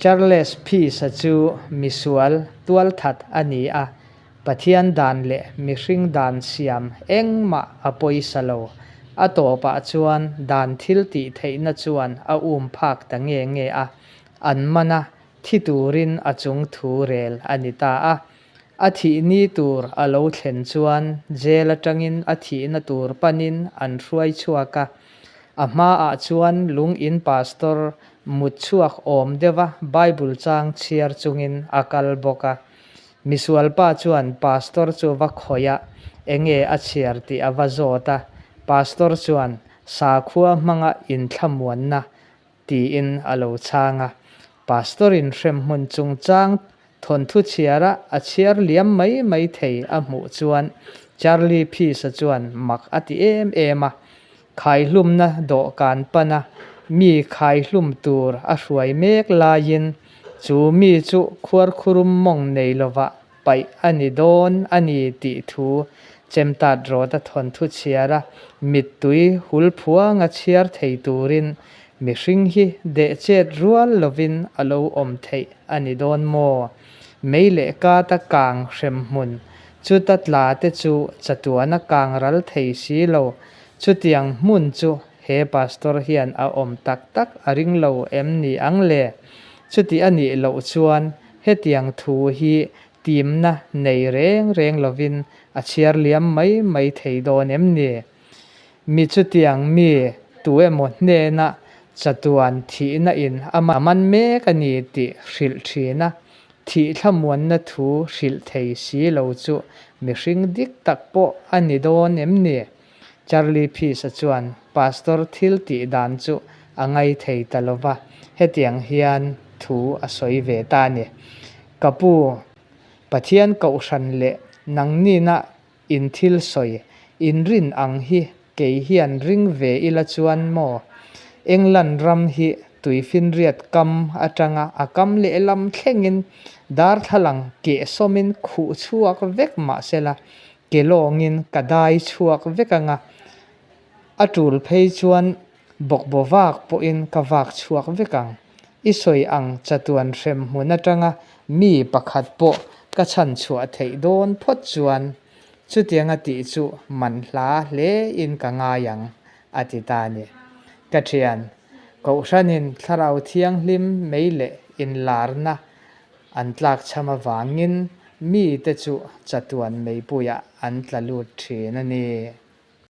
Charles Peace-a chu misual tualthat a ni a, Pathian dan leh mihring dan siam engmah a pawisa lo. A tawpah chuan dan thil tih theihna chuan a um phak ta nge nge a, an man a, thi turin a chung thu rel a ni ta a. A thih ni tur a lo thlen chuan jail atangin a thihna tur panin an hruai chhuak a. A hmaah chuan lung in pastor mut chhuak awm deuha Bible chang chhiar chungin a kal bawk a. Misualpa chuan pastor chu va khawih a, enge a chhiar tih a va zawt a. Pastor chuan sakhua hmanga inthlamuanna tiin a lo chhang a. Pastor-in hremhmun chungchang thawnthu chhiara a chhiar liam mai mai thei a hmuh chuan Charlie Peace-a chuan mak a ti em em a. Khaihlumna dawhkan pana mi khaihlum tur a hruai mek laiin chu mi chu khuarkhurum mawng nei lovah paih a ni dawn a ni tih thu Chemtat rawta thawnthu chhiara mittui hul phuanga chhiar thei turin mihring hi deh chet rual lovin a lo awm theih a ni dawn maw? Mei leh kata kang hrem hmun chuta tla te chu chatuana kang ral thei si lo. Chutiang hmun chu he pastor hian a awm tak tak a ring lo em ni ang le? Chuti a nih loh chuan Hetiang thu hi timna nei reng reng lovin a chhiar liam mai mai thei dawn em ni? Mi chutiang mi tu emaw hnena chatuan thihna in a man mek a ni tih hrilh thin a, thih thlamuanna thu hrilh thei si lo chu mihring dik tak pawh a ni dawn em ni? Charlie Peace-a chuan Pastor thil tih dan chu a ngai thei ta lo va, hetiang hian thu a sawi ve ta a ni. Ka pu, Pathian kohhran leh nangnina in thil sawi inrin ang hi kei hian ring ve ila chuan maw? England ram hi tuifinriat kam atanga a kam lehlam thlengin darthlalang kehsawmin khuh chhuak vek mahsela Ke lawngin ka dai chhuak vek anga, a tul phei chuan bawkbaw vak pawhin ka vak chhuak vek ang. I sawi ang chatuan hrem hmun atanga mi pakhat pawh ka chhan chhuah theih dawn phawt chuan chutianga tih chu man hla hlein ka ngai ang, a ti ta a ni. Ka thian, Kohhranin Thlarau Thianghlim mei leh inlarna An tlakchham avangin mite chu chatuan meipuiah an tla lut thin a ni.